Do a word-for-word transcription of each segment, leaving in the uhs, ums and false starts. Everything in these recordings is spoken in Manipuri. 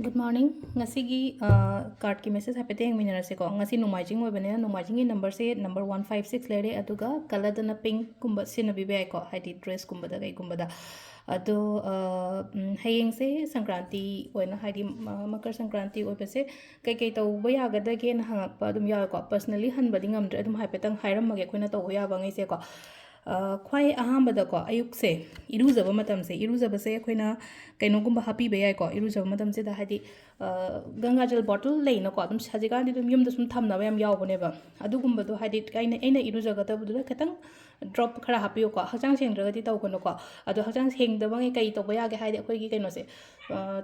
Good morning. ꯉꯁꯤꯒꯤ ꯀꯥꯔꯠꯀꯤ ꯃꯦꯁꯦꯖ ꯍꯥꯏꯐꯦꯠꯇ ꯌꯦꯡꯃꯤꯟꯅꯔꯁꯤꯀꯣ꯫ ꯉꯁꯤ ꯅꯣꯡꯃꯥꯏꯖꯤꯡ ꯑꯣꯏꯕꯅꯤꯅ ꯅꯣꯡꯃꯥꯏꯖꯤꯡꯒꯤ ꯅꯝꯕꯔꯁꯦ ꯅꯝꯕꯔ ꯋꯥꯟ ꯐꯥꯏꯚ ꯁꯤꯛꯁ ꯂꯩꯔꯦ, ꯑꯗꯨꯒ ꯀꯂꯔꯗꯅ ꯄꯤꯡꯀꯨꯝꯕ ꯁꯤꯖꯤꯟꯅꯕꯤꯕ ꯌꯥꯏꯀꯣ, ꯍꯥꯏꯗꯤ ꯗ꯭ꯔꯦꯁꯀꯨꯝꯕꯗ ꯀꯩꯒꯨꯝꯕꯗ꯫ ꯑꯗꯣ ꯍꯌꯦꯡꯁꯦ ꯁꯪꯀ꯭ꯔꯥꯟꯇꯤ ꯑꯣꯏꯅ, ꯍꯥꯏꯗꯤ ꯃꯀꯔ ꯁꯪꯀ꯭ꯔꯥꯟꯇꯤ ꯑꯣꯏꯕꯁꯦ ꯀꯩꯀꯩ ꯇꯧꯕ ꯌꯥꯒꯗꯒꯦꯅ ꯍꯪꯉꯛꯄ ꯑꯗꯨꯝ ꯌꯥꯎꯋꯦꯀꯣ꯫ ꯄꯔꯁꯅꯦꯂꯤ ꯍꯟꯕꯗꯤ ꯉꯝꯗ꯭ꯔꯦ, ꯑꯗꯨꯝ ꯍꯥꯏꯐꯦꯠꯇꯪ ꯍꯥꯏꯔꯝꯃꯒꯦ ꯑꯩꯈꯣꯏꯅ ꯇꯧꯕ ꯌꯥꯕꯉꯩꯁꯦꯀꯣ꯫ ꯈ꯭ꯋꯥꯏ ꯑꯍꯥꯟꯕꯗꯀꯣ, ꯑꯌꯨꯛꯁꯦ, ꯏꯔꯨꯖꯕ ꯃꯇꯝꯁꯦ, ꯏꯔꯨꯖꯕꯁꯦ ꯑꯩꯈꯣꯏꯅ ꯀꯩꯅꯣꯒꯨꯝꯕ ꯍꯥꯞꯄꯤꯕ ꯌꯥꯏꯀꯣ꯫ ꯏꯔꯨꯖꯕ ꯃꯇꯝꯁꯤꯗ ꯍꯥꯏꯗꯤ ꯒꯪꯒꯥꯖꯜ ꯕꯣꯇꯜ ꯂꯩꯅꯀꯣ, ꯑꯗꯨꯝ ꯍꯧꯖꯤꯛꯀꯥꯟꯗꯤ ꯑꯗꯨꯝ ꯌꯨꯝꯗ ꯁꯨꯝ ꯊꯝꯅꯕ ꯌꯥꯝ ꯌꯥꯎꯕꯅꯦꯕ꯫ ꯑꯗꯨꯒꯨꯝꯕꯗꯣ ꯍꯥꯏꯗꯤ ꯑꯩꯅ ꯑꯩꯅ ꯏꯔꯨꯖꯒꯗꯕꯗꯨꯗ ꯈꯤꯇꯪ ꯗ꯭ꯔꯣꯞ ꯈꯔ ꯍꯥꯞꯄꯤꯌꯨꯀꯣ꯫ ꯍꯛꯆꯥꯡ ꯁꯦꯡꯗ꯭ꯔꯒꯗꯤ ꯇꯧꯒꯅꯨꯀꯣ꯫ ꯑꯗꯣ ꯍꯛꯆꯥꯡ ꯁꯦꯡꯗꯕꯉꯩ ꯀꯩ ꯇꯧꯕ ꯌꯥꯒꯦ ꯍꯥꯏꯗꯤ ꯑꯩꯈꯣꯏꯒꯤ ꯀꯩꯅꯣꯁꯦ,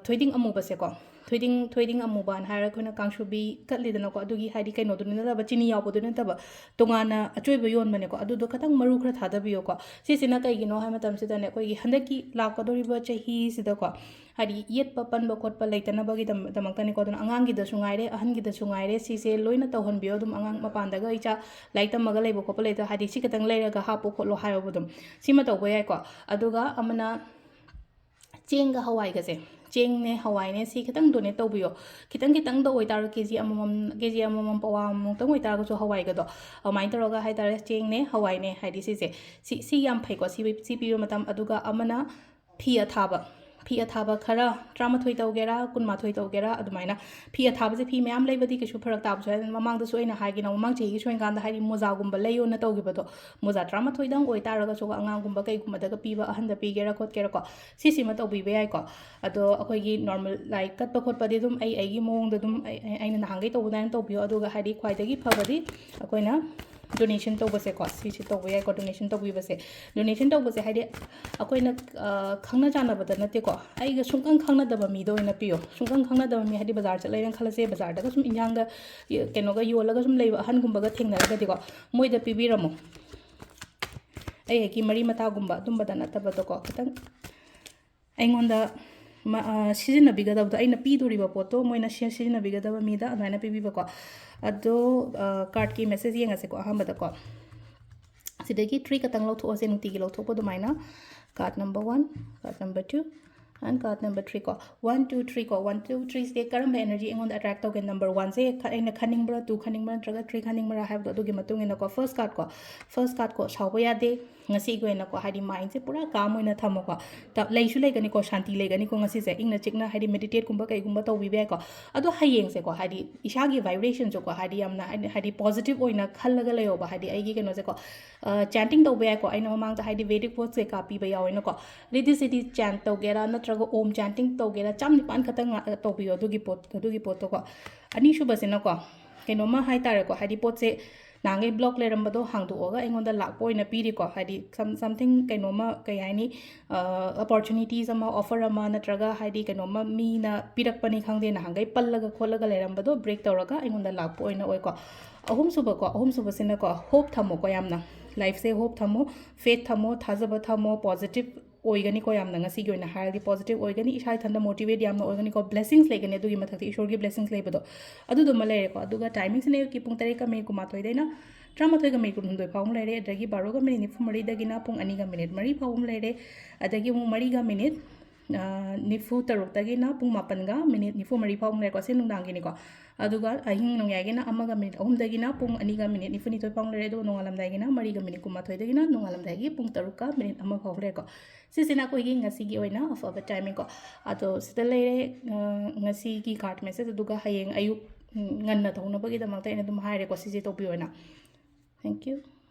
ꯊꯣꯏꯗꯤꯡ ꯑꯃꯨꯕꯁꯦꯀꯣ, ꯊꯣꯏꯗꯤꯡ ꯊꯣꯏꯗꯤꯡ ꯑꯃꯨꯕꯅ ꯍꯥꯏꯔꯒ ꯑꯩꯈꯣꯏꯅ ꯀꯥꯡꯁꯨꯕꯤ ꯀꯠꯂꯤꯗꯅꯀꯣ, ꯑꯗꯨꯒꯤ ꯍꯥꯏꯗꯤ ꯀꯩꯅꯣꯗꯨ ꯅꯠꯇꯕ, ꯆꯤꯅꯤ ꯌꯥꯎꯕꯗꯨ ꯅꯠꯇꯕ, ꯇꯣꯉꯥꯟꯅ ꯑꯆꯣꯏꯕ ꯌꯣꯟꯕꯅꯦꯀꯣ꯫ ꯑꯗꯨꯗꯣ ꯈꯤꯇꯪ ꯃꯔꯨ ꯈꯔ ꯊꯥꯗꯕꯤꯌꯨꯀꯣ꯫ ꯁꯤꯁꯤꯅ ꯀꯩꯒꯤꯅꯣ ꯍꯥꯏꯕ ꯃꯇꯝꯁꯤꯗꯅꯦ, ꯑꯩꯈꯣꯏꯒꯤ ꯍꯟꯗꯛꯀꯤ ꯂꯥꯛꯀꯗꯧꯔꯤꯕ ꯆꯍꯤꯁꯤꯗꯀꯣ, ꯍꯥꯏꯗꯤ ꯌꯦꯠꯄ ꯄꯟꯕ ꯈꯣꯠꯄ ꯂꯩꯇꯅꯕꯒꯤꯗꯃꯛꯇꯅꯤꯀꯣ꯫ ꯑꯗꯨꯅ ꯑꯉꯥꯡꯒꯤꯗꯁꯨ ꯉꯥꯏꯔꯦ, ꯑꯍꯟꯒꯤꯗꯁꯨ ꯉꯥꯏꯔꯦ, ꯁꯤꯁꯦ ꯂꯣꯏꯅ ꯇꯧꯍꯟꯕꯤꯌꯣ꯫ ꯑꯗꯨꯝ ꯑꯉꯥꯡ ꯃꯄꯥꯟꯗꯒ ꯏꯆꯥ ꯂꯥꯏꯔꯤꯛ ꯇꯝꯃꯒ ꯂꯩꯕ ꯈꯣꯠꯄ ꯂꯩꯇ ꯍꯥꯏꯗꯤ ꯁꯤ ꯈꯤꯇꯪ ꯂꯩꯔꯒ ꯍꯥꯞꯄꯣ ꯈꯣꯠꯂꯣ ꯍꯥꯏꯌꯣꯕ꯫ ꯑꯗꯨꯝ ꯁꯤꯃ ꯇꯧꯕ ꯌꯥꯏꯀꯣ꯫ ꯑꯗꯨꯒ ꯑꯃꯅ ꯆꯦꯡꯒ ꯍꯋꯥꯏꯒꯁꯦ, ꯆꯦꯡꯅꯦ ꯍꯋꯥꯏꯅꯦ ꯁꯤ ꯈꯤꯇꯪ ꯗꯣꯅꯦꯠ ꯇꯧꯕꯤꯌꯣ꯫ ꯈꯤꯇꯪ ꯈꯤꯇꯪꯗ ꯑꯣꯏꯇꯥꯔꯒ ꯀꯦ ꯖꯤ ꯑꯃꯃꯝ, ꯀꯦ ꯖꯤ ꯑꯃꯃꯝ, ꯄꯋꯥ ꯑꯃꯃꯝꯇꯪ ꯑꯣꯏꯇꯥꯔꯒꯁꯨ ꯍꯋꯥꯏꯒꯗꯣ, ꯑꯗꯨꯃꯥꯏꯅ ꯇꯧꯔꯒ ꯍꯥꯏꯇꯥꯔꯦ, ꯆꯦꯡꯅꯦ ꯍꯋꯥꯏꯅꯦ ꯍꯥꯏꯗꯤ ꯁꯤꯁꯦ, ꯁꯤ ꯁꯤ ꯌꯥꯝ ꯐꯩꯀꯣ꯫ ꯁꯤ ꯁꯤ ꯄꯤꯕ ꯃꯇꯝ꯫ ꯑꯗꯨꯒ ꯑꯃꯅ ꯐꯤ ꯑꯊꯥꯕ, ꯐꯤ ꯑꯊꯥꯕ ꯈꯔ ꯇꯔꯥꯃꯥꯊꯣꯏ ꯇꯧꯒꯦꯔꯥ, ꯀꯨꯟꯃꯥꯊꯣꯏ ꯇꯧꯒꯦꯔꯥ, ꯑꯗꯨꯃꯥꯏꯅ ꯐꯤ ꯑꯊꯥꯕꯁꯦ ꯐꯤ ꯃꯌꯥꯝ ꯂꯩꯕꯗꯤ ꯀꯩꯁꯨ ꯐꯔꯛ ꯇꯥꯕꯁꯨ ꯌꯥꯏ꯫ ꯃꯃꯥꯡꯗꯁꯨ ꯑꯩꯅ ꯍꯥꯏꯒꯤꯅ, ꯃꯃꯥꯡ ꯆꯍꯤꯒꯤ ꯁꯣꯏꯅꯀꯥꯟꯗ ꯍꯥꯏꯗꯤ ꯃꯣꯖꯥꯒꯨꯝꯕ ꯂꯩꯌꯣꯅ ꯇꯧꯈꯤꯕꯗꯣ, ꯃꯣꯖꯥ ꯇꯔꯥꯃꯥꯊꯣꯏꯗꯪ ꯑꯣꯏꯇꯥꯔꯒꯁꯨ ꯑꯉꯥꯡꯒꯨꯝꯕ ꯀꯩꯒꯨꯝꯕꯗꯒ ꯄꯤꯕ, ꯑꯍꯟꯗ ꯄꯤꯒꯦꯔꯥ ꯈꯣꯠꯀꯦꯔꯥꯀꯣ, ꯁꯤꯁꯤꯃ ꯇꯧꯕꯤꯕ ꯌꯥꯏꯀꯣ꯫ ꯑꯗꯣ ꯑꯩꯈꯣꯏꯒꯤ ꯅꯣꯔꯃꯦꯜ ꯂꯥꯏꯛ ꯀꯠꯄ ꯈꯣꯠꯄꯗꯤ ꯑꯗꯨꯝ ꯑꯩ ꯑꯩꯒꯤ ꯃꯑꯣꯡꯗ ꯑꯗꯨꯝ ꯑꯩ ꯑꯩ- ꯑꯩꯅ ꯅꯍꯥꯟꯈꯩ ꯇꯧꯕ ꯑꯗꯨꯃꯥꯏꯅ ꯇꯧꯕꯤꯌꯣ꯫ ꯑꯗꯨꯒ ꯍꯥꯏꯗꯤ ꯈ꯭ꯋꯥꯏꯗꯒꯤ ꯐꯕꯗꯤ ꯑꯩꯈꯣꯏꯅ ꯗꯣꯅꯦꯁꯟ ꯇꯧꯕꯁꯦꯀꯣ, ꯁꯤꯁꯦ ꯇꯧꯕ ꯌꯥꯏꯀꯣ, ꯗꯣꯅꯦꯁꯟ ꯇꯧꯕꯤꯕꯁꯦ꯫ ꯗꯣꯅꯦꯁꯟ ꯇꯧꯕꯁꯦ ꯍꯥꯏꯗꯤ ꯑꯩꯈꯣꯏꯅ ꯑ, ꯈꯪꯅ ꯆꯥꯟꯅꯕꯗ ꯅꯠꯇꯦꯀꯣ, ꯑꯩꯒ ꯁꯨꯡꯈꯪ ꯈꯪꯅꯗꯕ ꯃꯤꯗ ꯑꯣꯏꯅ ꯄꯤꯌꯣ꯫ ꯁꯨꯡꯈꯪ ꯈꯪꯅꯗꯕ ꯃꯤ ꯍꯥꯏꯗꯤ ꯕꯖꯥꯔ ꯆꯠꯂꯦꯅ ꯈꯜꯂꯁꯦ, ꯕꯖꯥꯔꯗꯒ ꯁꯨꯝ ꯏꯟꯖꯥꯡꯒ ꯀꯩꯅꯣꯒ ꯌꯣꯜꯂꯒ ꯁꯨꯝ ꯂꯩꯕ ꯑꯍꯟꯒꯨꯝꯕꯒ ꯊꯦꯡꯅꯔꯒꯗꯤꯀꯣ, ꯃꯣꯏꯗ ꯄꯤꯕꯤꯔꯝꯃꯣ꯫ ꯑꯩ ꯑꯩꯒꯤ ꯃꯔꯤ ꯃꯇꯥꯒꯨꯝꯕ ꯑꯗꯨꯝꯕꯗ ꯅꯠꯇꯕꯗꯀꯣ, ꯈꯤꯇꯪ ꯑꯩꯉꯣꯟꯗ ꯃ- ꯑ, ꯁꯤꯖꯤꯟꯅꯕꯤꯒꯗꯕꯗꯣ, ꯑꯩꯅ ꯄꯤꯗꯣꯔꯤꯕ ꯄꯣꯠꯇꯣ ꯃꯣꯏꯅ ꯁꯤ- ꯁꯤꯖꯤꯟꯅꯕꯤꯒꯗꯕ ꯃꯤꯗ ꯑꯗꯨꯃꯥꯏꯅ ꯄꯤꯕꯤꯕꯀꯣ꯫ ꯑꯗꯣ ꯀꯥꯔꯠꯀꯤ ꯃꯦꯁꯦꯖ ꯌꯦꯡꯉꯁꯦꯀꯣ꯫ ꯑꯍꯥꯟꯕꯗꯀꯣ, ꯁꯤꯗꯒꯤ ꯊ꯭ꯔꯤ ꯈꯛꯇꯪ ꯂꯧꯊꯣꯛꯑꯁꯦ, ꯅꯨꯡꯇꯤꯒꯤ ꯂꯧꯊꯣꯛꯄ ꯑꯗꯨꯃꯥꯏꯅ꯫ Card number one, card number two, And card number three ꯀꯣ, one two three ꯀꯣ, one two three ꯁꯦ ꯀꯔꯝꯕ energy ꯑꯩꯉꯣꯟꯗ attract ꯇꯧꯒꯦ? Number one ꯁꯦ ꯈ-, ꯑꯩꯅ ꯈꯟꯅꯤꯡꯕ꯭ꯔꯥ, two ꯈꯟꯅꯤꯡꯕ꯭ꯔꯥ, ꯅꯠꯇ꯭ꯔꯒ three ꯈꯟꯅꯤꯡꯕ꯭ꯔꯥ ꯍꯥꯏꯕꯗꯣ ꯑꯗꯨꯒꯤ ꯃꯇꯨꯡ ꯏꯟꯅꯀꯣ, first card ꯀꯣ, first card ꯀꯣ, ꯁꯥꯎꯕ ꯌꯥꯗꯦ꯫ ꯉꯁꯤꯒꯤ ꯑꯣꯏꯅꯀꯣ, ꯍꯥꯏꯗꯤ mindꯁꯦ ꯄꯨꯔꯥ calm ꯑꯣꯏꯅ ꯊꯝꯃꯣꯀꯣ꯫ ꯇ-, ꯂꯩꯁꯨ ꯂꯩꯒꯅꯤꯀꯣ, ꯁꯥꯟꯇꯤ ꯂꯩꯒꯅꯤꯀꯣ ꯉꯁꯤꯁꯦ, ꯏꯪꯅ ꯆꯤꯛꯅ, ꯍꯥꯏꯗꯤ meditateꯀꯨꯝꯕ ꯀꯩꯒꯨꯝꯕ ꯇꯧꯕꯤꯕ ꯌꯥꯏꯀꯣ꯫ ꯑꯗꯣ ꯍꯌꯦꯡꯁꯦꯀꯣ, ꯍꯥꯏꯗꯤ ꯏꯁꯥꯒꯤ vibrationꯁꯨꯀꯣ, ꯍꯥꯏꯗꯤ ꯌꯥꯝꯅ, ꯍꯥꯏꯗꯤ, ꯍꯥꯏꯗꯤ positive ꯑꯣꯏꯅ ꯈꯜꯂꯒ ꯂꯩꯌꯣꯕ, ꯍꯥꯏꯗꯤ ꯑꯩꯒꯤ ꯀꯩꯅꯣꯁꯦꯀꯣ, ꯑ, chanting ꯇꯧꯕ ꯌꯥꯏꯀꯣ꯫ ꯑꯩꯅ ꯃꯃꯥꯡꯗ ꯍꯥꯏꯗꯤ Vedic quotes ꯀꯩꯀꯥ ꯄꯤꯕ ꯌꯥꯎꯋꯦꯅꯀꯣ꯫ ꯑꯗꯩꯗꯤ ꯁꯤꯗꯤ chant ꯇꯧꯒꯦꯔꯥ ꯅꯠꯇ꯭ꯔꯒ Om chanting ꯇꯧꯒꯦꯔꯥ, ꯆꯥꯝ ꯅꯤꯄꯥꯟ ꯈꯛꯇꯪ ꯉꯥ-, ꯇꯧꯕꯤꯌꯣ ꯑꯗꯨꯒꯤ ꯄꯣꯠ, ꯑꯗꯨꯒꯤ ꯄꯣꯠꯇꯣꯀꯣ꯫ ꯑꯅꯤꯁꯨꯕꯁꯤꯅꯀꯣ, ꯀꯩꯅꯣꯝꯃ ꯍꯥꯏꯇꯥꯔꯦꯀꯣ, ꯍꯥꯏꯗꯤ ꯄꯣꯠꯁꯦ ꯅꯍꯥꯟꯈꯩ block ꯂꯩꯔꯝꯕꯗꯣ ꯍꯥꯡꯗꯣꯛꯑꯒ ꯑꯩꯉꯣꯟꯗ ꯂꯥꯛꯄ ꯑꯣꯏꯅ ꯄꯤꯔꯤꯀꯣ꯫ ꯍꯥꯏꯗꯤ some-, something ꯀꯩꯅꯣꯝꯃ, ꯀꯩ ꯍꯥꯏꯅꯤ, ꯑ, opportunities ꯑꯃ, offer ꯑꯃ, ꯅꯠꯇ꯭ꯔꯒ ꯍꯥꯏꯗꯤ ꯀꯩꯅꯣꯝꯃ ꯃꯤꯅ ꯄꯤꯔꯛꯄꯅꯤ ꯈꯪꯗꯦ, ꯅꯍꯥꯟꯈꯩ ꯄꯜꯂꯒ ꯈꯣꯠꯂꯒ ꯂꯩꯔꯝꯕꯗꯣ break ꯇꯧꯔꯒ ꯑꯩꯉꯣꯟꯗ ꯂꯥꯛꯄ ꯑꯣꯏꯅ ꯑꯣꯏꯀꯣ꯫ ꯑꯍꯨꯝꯁꯨꯕꯀꯣ, ꯑꯍꯨꯝꯁꯨꯕꯁꯤꯅꯀꯣ, hope ꯊꯝꯃꯣꯀꯣ ꯌꯥꯝꯅ꯫ Lifeꯁꯦ hope ꯊꯝꯃꯣ, faith ꯊꯝꯃꯣ, ꯊꯥꯖꯕ ꯊꯝꯃꯣ, positive ꯑꯣꯏꯒꯅꯤꯀꯣ ꯌꯥꯝꯅ꯫ ꯉꯁꯤꯒꯤ ꯑꯣꯏꯅ ꯍꯥꯏꯔꯗꯤ positive ꯑꯣꯏꯒꯅꯤ, ꯏꯁꯥ ꯏꯊꯟꯗ motivate ꯌꯥꯝꯅ ꯑꯣꯏꯒꯅꯤꯀꯣ, blessings ꯂꯩꯒꯅꯤ, ꯑꯗꯨꯒꯤ ꯃꯊꯛꯇ ꯏꯁꯣꯔꯒꯤ blessings ꯂꯩꯕꯗꯣ꯫ ꯑꯗꯨꯗꯨꯃ ꯂꯩꯔꯦꯀꯣ꯫ ꯑꯗꯨꯒ timingꯁꯤꯅ ꯑꯌꯨꯛꯀꯤ ꯄꯨꯡ ꯇꯔꯦꯠꯀ minute ꯀꯨꯟꯃꯥꯊꯣꯏꯗꯩꯅ ꯇꯔꯥꯃꯥꯊꯣꯏꯒ minute ꯀꯨꯟꯍꯨꯝꯗꯣꯏ ꯐꯥꯎ ꯑꯃ ꯂꯩꯔꯦ, ꯑꯗꯒꯤ ꯕꯥꯔꯣꯒ minute ꯅꯤꯐꯨ ꯃꯔꯤꯗꯒꯤꯅ ꯄꯨꯡ ꯑꯅꯤꯒ minute ꯃꯔꯤ ꯐꯥꯎ ꯑꯃ ꯂꯩꯔꯦ, ꯑꯗꯒꯤ ꯑꯃꯨꯛ ꯃꯔꯤꯒ minute, ꯑ, ꯅꯤꯐꯨ ꯇꯔꯨꯛꯇꯒꯤꯅ ꯄꯨꯡ ꯃꯥꯄꯟꯒ minute ꯅꯤꯐꯨ ꯃꯔꯤ ꯐꯥꯎ ꯑꯃ ꯂꯩꯔꯦꯀꯣ꯫ ꯁꯤ ꯅꯨꯡꯗꯥꯡꯒꯤꯅꯤꯀꯣ꯫ ꯑꯗꯨꯒ ꯑꯍꯤꯡ ꯅꯣꯡꯌꯥꯏꯒꯤꯅ ꯑꯃꯒ minute ꯑꯍꯨꯝꯗꯒꯤꯅ ꯄꯨꯡ ꯑꯅꯤꯒ minute ꯅꯤꯐꯨꯅꯤꯊꯣꯏ ꯐꯥꯎ ꯂꯩꯔꯦ, ꯑꯗꯨꯒ ꯅꯣꯡꯉꯥꯜꯂꯝꯗꯥꯏꯒꯤꯅ ꯃꯔꯤꯒ minute ꯀꯨꯟꯃꯥꯊꯣꯏꯗꯒꯤꯅ ꯅꯣꯡꯉꯥꯜꯂꯝꯗꯥꯏꯒꯤ ꯄꯨꯡ ꯇꯔꯨꯛꯀ minute ꯑꯃ ꯐꯥꯎ ꯂꯩꯔꯦꯀꯣ꯫ ꯁꯤꯁꯤꯅ ꯑꯩꯈꯣꯏꯒꯤ ꯉꯁꯤꯒꯤ ꯑꯣꯏꯅ ꯑꯐꯕ timing ꯀꯣ꯫ ꯑꯗꯣ ꯁꯤꯗ ꯂꯩꯔꯦ, ꯑ, ꯉꯁꯤꯒꯤ card message꯫ ꯑꯗꯨꯒ ꯍꯌꯦꯡ ꯑꯌꯨꯛ, ꯎꯝ, ꯉꯟꯅ ꯇꯧꯅꯕꯒꯤꯗꯃꯛꯇ ꯑꯩꯅ ꯑꯗꯨꯝ ꯍꯥꯏꯔꯦꯀꯣ, ꯁꯤꯁꯦ ꯇꯧꯕꯤꯌꯣꯅ꯫ Thank you꯫